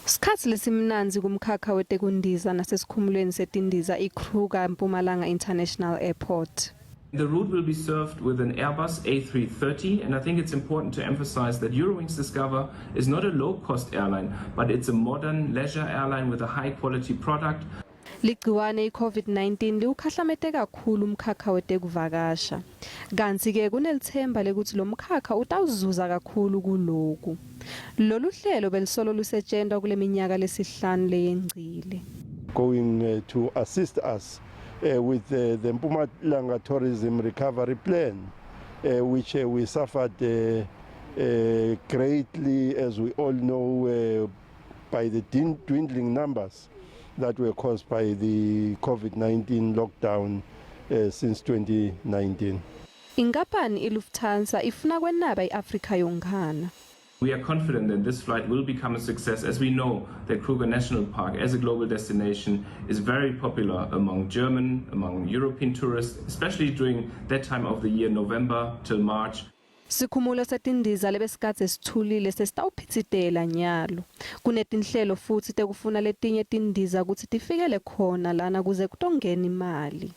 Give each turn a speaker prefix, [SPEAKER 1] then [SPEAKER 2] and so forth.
[SPEAKER 1] Sikhatsi lesimnandzi kumkhakha wetekundiza nasesikhumulweni setindiza iKruger Mpumalanga International Airport.
[SPEAKER 2] The route will be served with an Airbus A330, and I think it's important to emphasize that Eurowings Discover is not a low-cost airline, but it's a modern leisure airline with a high-quality product.
[SPEAKER 1] Ligciwane iCovid-19 liwukhahlamete kakhulu umkhakha wetekuvakasha. Kantsi-ke kunelitsemba lekutsi lomkhakha utawuzuza kakhulu kuloku. Lolu hlelo belisolo lusetjentwa kuleminyaka lesihlanu leyengcile.
[SPEAKER 3] Going to assist us with the Mpumalanga Tourism Recovery Plan, which we suffered greatly, as we all know, by the dwindling numbers that were caused by the COVID-19 lockdown since 2019.
[SPEAKER 1] Inkampani iLufthansa ifuna kwenaba iAfrika yonkhana.
[SPEAKER 2] We are confident that this flight will become a success, as we know that Kruger National Park as a global destination is very popular among German, among European tourists, especially during that time of the year, November till March.
[SPEAKER 1] Sikhumulo setindiza lebesikadze sithulile sesitawuphitsitela nyalo. Kunetinhlelo futsi tekufuna letinye tindiza kutsi tifikele khona lana kuze kutongena imali.